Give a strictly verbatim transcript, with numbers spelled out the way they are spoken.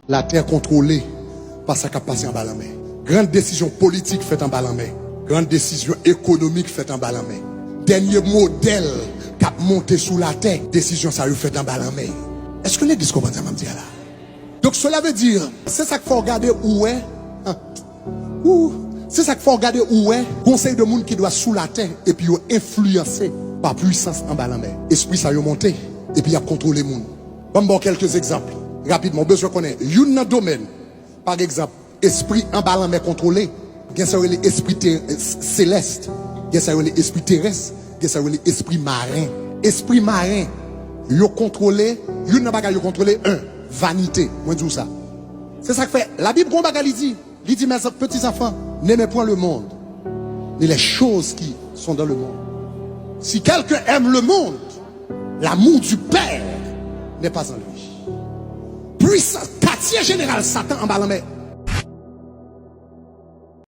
Latè kontwole pa sa k ap pase anba lanmè. Grann desizyon politik fèt anba lanmè. Grann desizyon ekonomik fèt anba lanmè. Dènye modèl k ap monte sou latè, desizyon sa yo fèt anba lanmè. Èske legliz konprann sa m ap di a la? Donk, cela veut dire, se sa k fè w gade ou wè, ou, se sa k fè w gade ou wè, gon seri de moun ki dwe sou latè, epi yo enfliyanse pa pwisans anba lanmè. Espri sa yo monte, epi y ap kontwole moun. Ban m ba w kèlke egzanp, rapidman, ou bezwen konnen. Youn nan domèn, pa egzanp, espri anba lanmè kontwole, gen sa yo rele espri te-, s-, selès, gen sa yo rele espri terès, gen sa yo rele espri maren. Espri maren, yo kontwole, youn nan bagay yo kontwole, en, vanite. Mwen di w sa. Se sa k fè, Labib gon bagay li di. Li di, mes petits enfants, n'aimez point le monde, ni les choses qui sont dans le monde. Si quelqu'un aime le monde, l'amour du Père n'est pas en lui. Pwisans, katye jeneral Satan anba lanmè.